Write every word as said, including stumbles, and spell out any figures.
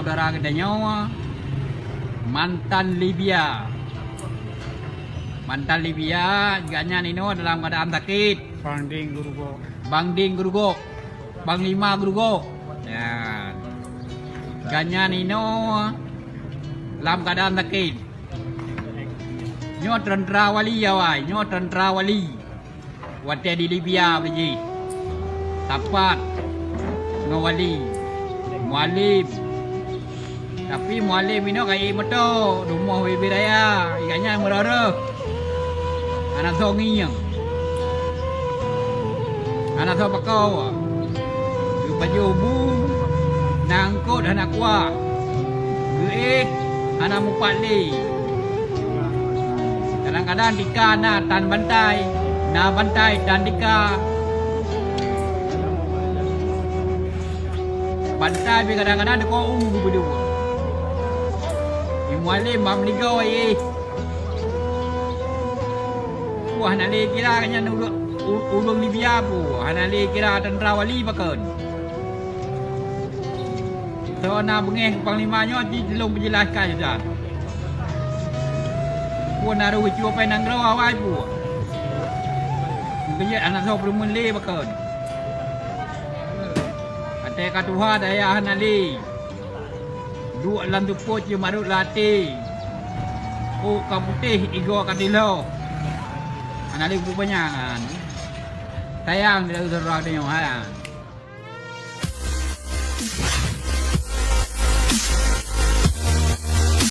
Saudara geutanyoe mantan Libya. Mantan Libya, gobnyan inoe dalam keuadaan sakét. Bang Ding Geurugok. Bang Ding Geurugok. Panglima Geurugok. Ya. Gobnyan inoe lam keuadaan sakét. Nyoe teuntra wali awai, nyoe teuntra wali. Watée di Libya beujih, sapat ngon wali, Mualim. Tapi Mualim inoe kayém moto, rumoh bubé raya, gobnyan meurôh-rôh. Hana soe ngieng. Hana soe pakoe. Geupajoh bu, na eungkot hana kuah. Geuéh hana mupat lé. Kadang-kadang tika na tan bantai, na bantai tan tika. Bantai pih kadang-kadang dikeue u geubeudôh. Di Mualim bak meuligoe éh. Wah, hana lé kira nyan ureuëng, u-, ureuëng Libya peue, hana lé kira teuntra wali pakon. Soe na beungéh keu panglima nyoe, jih lôn peujeulaih ka dah. Peue na rôh cuba pai nanggroe awai peue. Meungeujeuet hana soe peureumeun lé pakon. Watée ka tuha daya hana lé. Duek lam teupôt ceumarot lam até. Ôk ka putéh, igoe ka teuloh. Hana lé bubanyan. Sayang di saudara tanyoe, ha.